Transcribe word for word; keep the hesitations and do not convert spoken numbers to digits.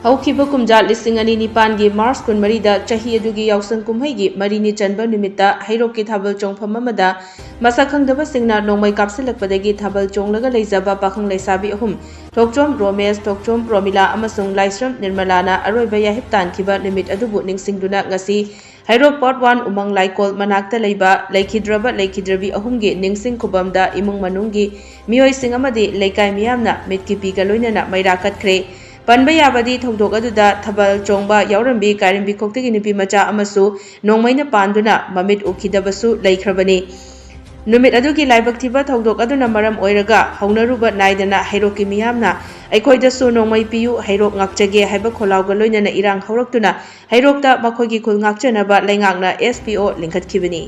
ꯍꯧꯈꯤꯕ ꯀꯨꯝꯖꯥ ꯂꯤꯁꯤꯡ ꯑꯅꯤ ꯅꯤꯄꯥꯟꯒꯤ ꯃꯥꯔꯆ ꯀꯨꯟꯃꯔꯤꯗ ꯆꯍꯤ ꯑꯗꯨꯒꯤ ꯌꯥꯎꯁꯪ ꯀꯨꯝꯍꯩꯒꯤ ꯃꯔꯤꯅꯤ ꯆꯟꯕ ꯅꯨꯃꯤꯠꯇ ꯍꯩꯔꯣꯛꯀꯤ ꯊꯥꯕꯜ ꯆꯣꯡꯐꯝ ꯑꯃꯗ ꯃꯁꯛ ꯈꯪꯗꯕꯁꯤꯡꯅ ꯅꯣꯡꯃꯩ ꯀꯥꯞꯁꯤꯜꯂꯛꯄꯗꯒꯤ ꯊꯥꯕꯜ ꯆꯣꯡꯂꯒ ꯂꯩꯖꯕ ꯄꯥꯈꯪ ꯂꯩꯁꯥꯕꯤ ꯑꯍꯨꯝ, ꯊꯣꯛꯆꯣꯝ ꯔꯣꯃꯦꯁ, ꯊꯣꯛꯆꯣꯝ ꯔꯣꯃꯤꯂꯥ ꯑꯃꯁꯨꯡ ꯂꯥꯏꯁ꯭ꯔꯝ ꯅꯤꯔꯃꯂꯥꯅ ꯑꯔꯣꯏꯕ ꯌꯥꯍꯤꯞ ꯇꯥꯟꯈꯤꯕ ꯅꯨꯃꯤꯠ ꯑꯗꯨꯕꯨ ꯅꯤꯡꯁꯤꯡꯗꯨꯅ ꯉꯁꯤ ꯍꯩꯔꯣꯛ ꯄꯥꯔꯠ ꯋꯥꯟ ꯎꯃꯪ ꯂꯥꯏꯀꯣꯜ ꯃꯅꯥꯛꯇ ꯂꯩꯕ ꯂꯩꯈꯤꯗ꯭ꯔꯕ ꯂꯩꯈꯤꯗ꯭ꯔꯕꯤ ꯑꯍꯨꯝꯒꯤ ꯅꯤꯡꯁꯤꯡ ꯈꯨꯕꯝꯗ ꯏꯃꯨꯡ ꯃꯅꯨꯡꯒꯤ ꯃꯤꯑꯣꯏꯁꯤꯡ ꯑꯃꯗꯤ ꯂꯩꯀꯥꯏ ꯃꯤꯌꯥꯝꯅ ꯃꯤꯠꯀꯤ ꯄꯤꯒ ꯂꯣꯏꯅꯅ ꯃꯩꯔꯥ ꯀꯠꯈ꯭ꯔꯦ꯫ ꯄꯟꯕ ꯌꯥꯕꯗꯤ ꯊꯧꯗꯣꯛ ꯑꯗꯨꯗ ꯊꯥꯕꯜ ꯆꯣꯡꯕ ꯌꯥꯎꯔꯝꯕꯤ ꯀꯥꯏꯔꯦꯝꯕꯤꯈꯣꯛꯇꯒꯤ ꯅꯨꯄꯤ ꯃꯆꯥ ꯑꯃꯁꯨ ꯅꯣꯡꯃꯩꯅ ꯄꯥꯟꯗꯨꯅ ꯃꯃꯤꯠ ꯎꯈꯤꯗꯕꯁꯨ ꯂꯩꯈ꯭ꯔꯕꯅꯤ꯫ ꯅꯨꯃꯤꯠ ꯑꯗꯨꯒꯤ ꯂꯥꯏꯕꯛ ꯊꯤꯕ ꯊꯧꯗꯣꯛ ꯑꯗꯨꯅ ꯃꯔꯝ ꯑꯣꯏꯔꯒ ꯍꯧꯅꯔꯨꯕ ꯅꯥꯏꯗꯅ ꯍꯩꯔꯣꯛꯀꯤ ꯃꯤꯌꯥꯝꯅ "ꯑꯩꯈꯣꯏꯗꯁꯨ ꯅꯣꯡꯃꯩ ꯄꯤꯌꯨ, ꯍꯩꯔꯣꯛ ꯉꯥꯛꯆꯒꯦ" ꯍꯥꯏꯕ ꯈꯣꯜꯂꯥꯎꯒ ꯂꯣꯏꯅꯅ ꯏꯔꯥꯡ ꯍꯧꯔꯛꯇꯨꯅ ꯍꯩꯔꯣꯛꯇ ꯃꯈꯣꯏꯒꯤ ꯈꯨꯜ ꯉꯥꯛꯆꯅꯕ ꯂꯩꯉꯥꯛꯅ ꯑꯦꯁ ꯄꯤ ꯑꯣ ꯂꯤꯡꯈꯠꯈꯤꯕꯅꯤ꯫